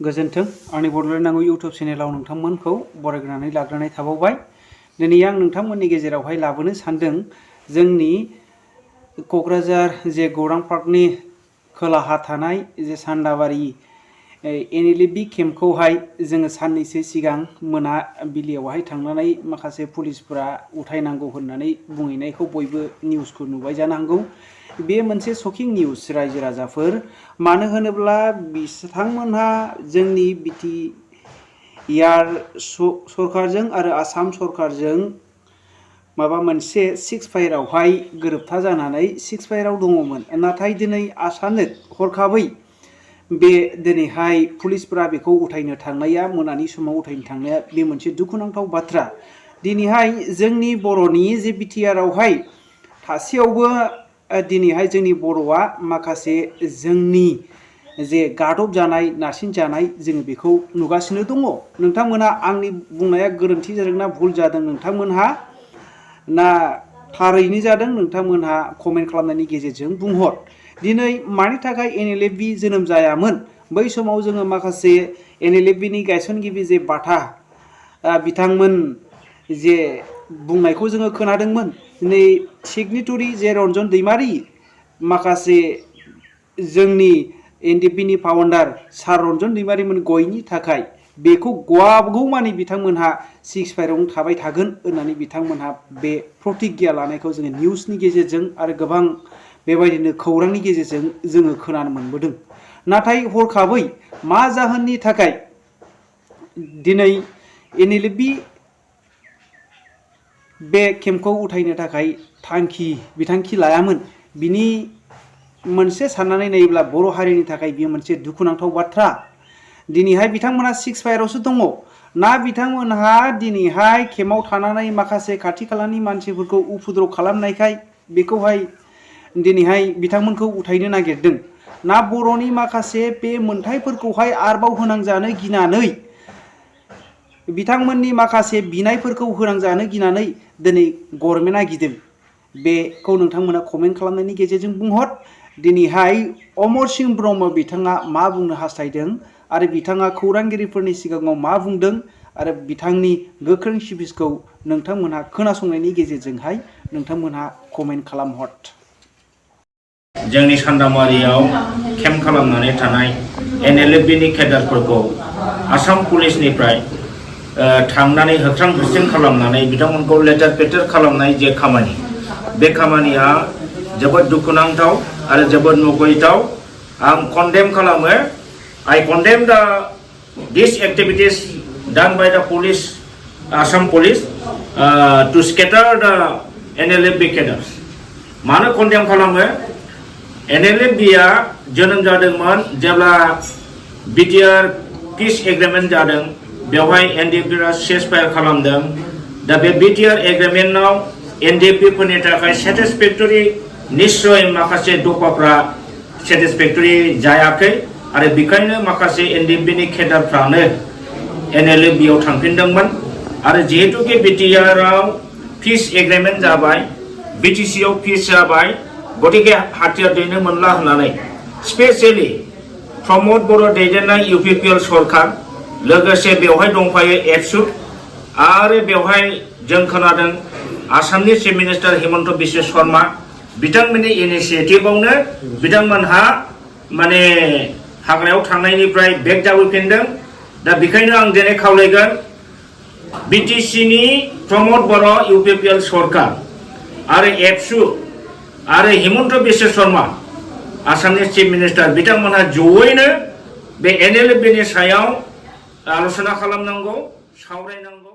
गोजोन्थों आंनि बड'लेण्ड नांगौ इउट्यूब चेनेलाव नोंथांमोनखौ बरायग्रोनानै लाग्रोनाय थाबावबाय। दिनै आं नोंथांमोननि गेजेरावहाय लाबोनो सानदों जोंनि क'क्राझार जे गौरां पार्कनि खोलाहा थानाय जे सान्दाबारि NLFB केम्पखौहाय जोङो साननैसो सिगां मोनाबिलियावहाय थांनानै माखासे पुलिसफोरा उथायनांगौ होननानै बुंहैनायखौ बयबो निउसखौ नुबाय जानो हागौ। बे मोनसे शकिं निउस रायजो राजाफोर, मानो होनोब्ला बिथांमोनहा जोंनि बिटिआर सरकारजों आरो आसाम सरकारजों माबा मोनसे 6 फायारावहाय गोरोबथा जानानै 6 फायाराव दङमोन। नाथाय दिनै आसामनो हरखाबै बे दिनैहाय पुलिसफोरा बेखौ उथायनो थांनाया, मोनानि समाव उथायनो थांनाया बे मोनसे दुखुनांथाव बाथ्रा। दिनैहाय जोंनि बर'नि जे बिटिआरआवहाय थासेयावबो दिनैहाय जोंनि बर'आ माखासे जोंनि जे गादब जानाय, नारसिन जानाय जोङो बेखौ नुगासिनो दङ। नोंथांमोनहा आंनि बुंनाया गोरोन्थि जादों ना भुल जादों, नोंथांमोनहा ना थारैनो जादों, नोंथांमोनहा कमेन्ट खालामनायनि गेजेरजों बुंहर। दिनै मानि थाखाय NLFB जोनोम जायामोन? बै समाव जोङो माखासे NLFBनि गायसनगिरि जे बाथा बिथांमोन जे बुंनायखौ जोङो खोनादोंमोन। दिनै सिगनेटरि जे रन्जन दैमारि, माखासे जोंनि NLFBनि फाउन्डार सार रन्जन दैमारिमोन गयनि थाखाय बेखौ गवागौमानि बिथांमोनहा 6 फायारावनो थाबाय थागोन होननानै बिथांमोनहा बे प्रतिज्ञा लानायखौ जोङो निउसनि गेजेरजों आरो गोबां बेबायदिनो खौरांनि गेजेरजों जोङो खोनानो मोनबोदों। नाथाय हरखाबै मा जाहोननि थाखाय दिनै NLFB बे केम्पखौ उथायनो थाखाय बिथांखि लायामोन, बिनि मोनसे साननानै नायोब्ला बर' हारिनि थाखाय बेयो मोनसे दुखुनांथाव बाथ्रा। दिनैहाय बिथांमोनहा 6 फायारावसो दङ ना, बिथांमोनहा दिनैहाय केम्पआव थानानै माखासे खाथि खालानि मानसिफोरखौ उपद्रब खालामनायखाय बेखौहाय दिनैहाय बिथांमोनखौ उथायनो नागिरदों ना, बर'नि माखासे बे मोनथायफोरखौहाय आरबाव होनांजानो गिनानै, बिथांमोननि माखासे बिनायफोरखौ होनांजानो गिनानै दिनै गभर्नमेन्टआ गिदों? बेखौ नोंथांमोना कमेन्ट खालामनायनि गेजेरजों बुंहर। दिनैहाय अमर सिंह ब्रह्म बिथाङा मा बुंनो हास्थायदों आरो बिथाङा खौरांगिरिफोरनि सिगाङाव मा बुंदों आरो बिथांनि गोख्रों स्पिचखौ नोंथांमोनहा खोनासंनायनि गेजेरजोंहाय नोंथांमोनहा कमेन्ट खालामहर। जोंनि सान्दामारियाव केम्प खालामनानै थानाय NLFBनि केडारफोरखौ आसाम पुलिसनिफ्राय थांनानै होख्रां होस्रिं खालामनानै बिथांमोनखौ लेटार पेटार खालामनाय जे खामानि, बे खामानिया जोबोद दुखुनांथाव आरो जोबोद मुगैथाव। आं कन्डेम खालामो। I condemn these activities done by the police, Assam police, to scatter the NLFB cadres. मानो कन्डेम खालामो? NLFBआ जोनोम जादोंमोन जेब्ला बिटिआर पिस एग्रिमेन्ट जादों, बेवहाय NLFBआ 6 फायार खालामदों। दा बे बिटिआर एग्रिमेन्टआव NLFBफोरनि थाखाय सेटिसफेक्टरि निश्चय माखासे दफाफ्रा सेटिसफेक्टरि जायाखै आरो बेखायनो माखासे NLFBनि केडारफ्रानो NLFBआव थांफिनदोंमोन। आरो जिहेतुके बिटिआरआव पिस एग्रिमेन्ट जाबाय, BTCआव पिस जाबाय, गतिके हाथियार दैनो मोनला होननानै स्पेसियेलि प्रमद बर' दैदेननाय UPPL सरकार, लोगोसे बेवहाय दंफायो एबसु, आरो बेवहाय जों खोनादों आसामनि चिफ मिनिस्टार हिमन्त बिश्व शर्मा बिथांमोननि इनिसियेटिभआवनो बिथांमोनहा माने हाग्रायाव थांनायनिफ्राय बेक जाबोफिनदों। दा बेखायनो आं दिनै खावलायगोन BTCनि प्रमद बर' UPPL सरकार आरो एबसु आरो हिमन्त बिश्व शर्मा आसामनि चिफ मिनिस्टार बिथांमोनहा जयैनो बे NLFBनि सायाव आलोचना खालामनांगौ, सावरायनांगौ।